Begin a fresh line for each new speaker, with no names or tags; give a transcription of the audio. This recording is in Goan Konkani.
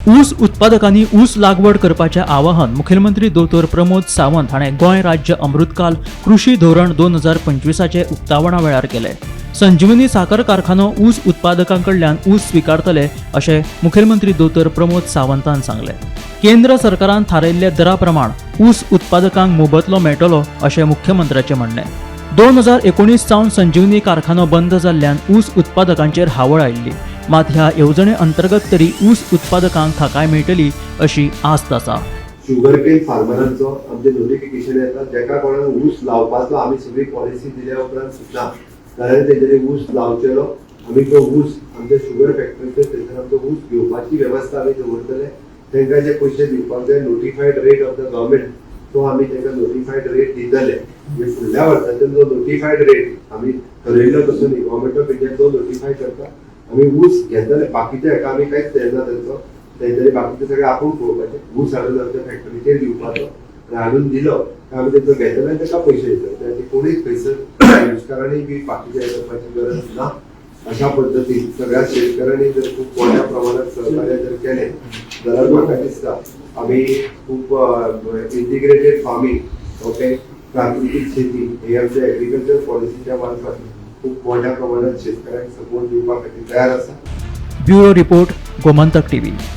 ऊस उत्पादकांनी ऊस लागवड करपाचें आवाहन मुखेलमंत्री दोतोर प्रमोद सावंत हाणें गोंय राज्य अमृतकाल कृशी धोरण 2025आचे उक्तावणा वेळार केलें. संजीवनी साकर कारखानो ऊस उत्पादकां कडल्यान ऊस स्विकारतले, अशें मुखेलमंत्री दोतोर प्रमोद सावंतान सांगलें. केंद्र सरकारान थारायिल्ल्या दरा प्रमाण ऊस उत्पादकांक मोबदलो मेळटलो, अशें मुख्यमंत्र्याचें म्हणणें. 2019 सावन संजीवनी कारखानो बंद जाल्ल्यान ऊस उत्पादकांचेर हावळ आयिल्ली. मात ह्या येवजणे अंतर्गत तरी ऊस उत्पादकांक थाकाय मेळटली, अशी आस्त आसा.
शुगर केन फार्मरांचो आमचे नोटिफिकेशन येता. जेका कोणाक ऊस लावपाचो, आमी सगळी पॉलिसी दिल्या उपरांत सुद्दां जाल्यार तेंच्यांनी ऊस लावचेलो, आमी तो ऊस आमच्या शुगर फॅक्टरीचेर, थंयसर आमचो ऊस घेवपाची वेवस्था आमी दवरतले. तांकां जे पयशे दिवपाक जाय, notified rate of the government, तो आमी तांकां नोटिफायड रेट दितले. म्हणजे फुडल्या वर्साच्यान जो नोटिफायड रेट आमी ठरयल्लो तसो न्ही, गव्हर्मेंट ऑफ इंडिया जो नोटिफाय करता, आमी ऊस घेतले. बाकीच्या हेका आमी कांयच येना तेंचो. तेंच्यांनी बाकीचे सगळे आपूण पळोवपाचें. ऊस हाडून आमच्या फॅक्टरीचेर दिवपाचो आनी हाडून दिलो काय आमी तेंचो घेतले आनी ताका पयशे दितले. त्या कोणीच खंयसर ऊसकारांनी बी बाकीचे हे करपाची गरज ना. अशा पद्दतीन सगळ्या शेतकऱ्यांनी जर खूप मोठ्या प्रमाणात सहकार्य जर केलें जाल्यार म्हाका दिसता आमी खूप इंटिग्रेटेड फार्मींग, ओके, प्राकृतीक शेती हे आमच्या एग्रीकल्चर पॉलिसीच्या मार्फत खूप मोठ्या प्रमाणात शेतकऱ्यांक सपोर्ट दिवपा खातीर तयार आसा.
Bureau report, Gomantak TV.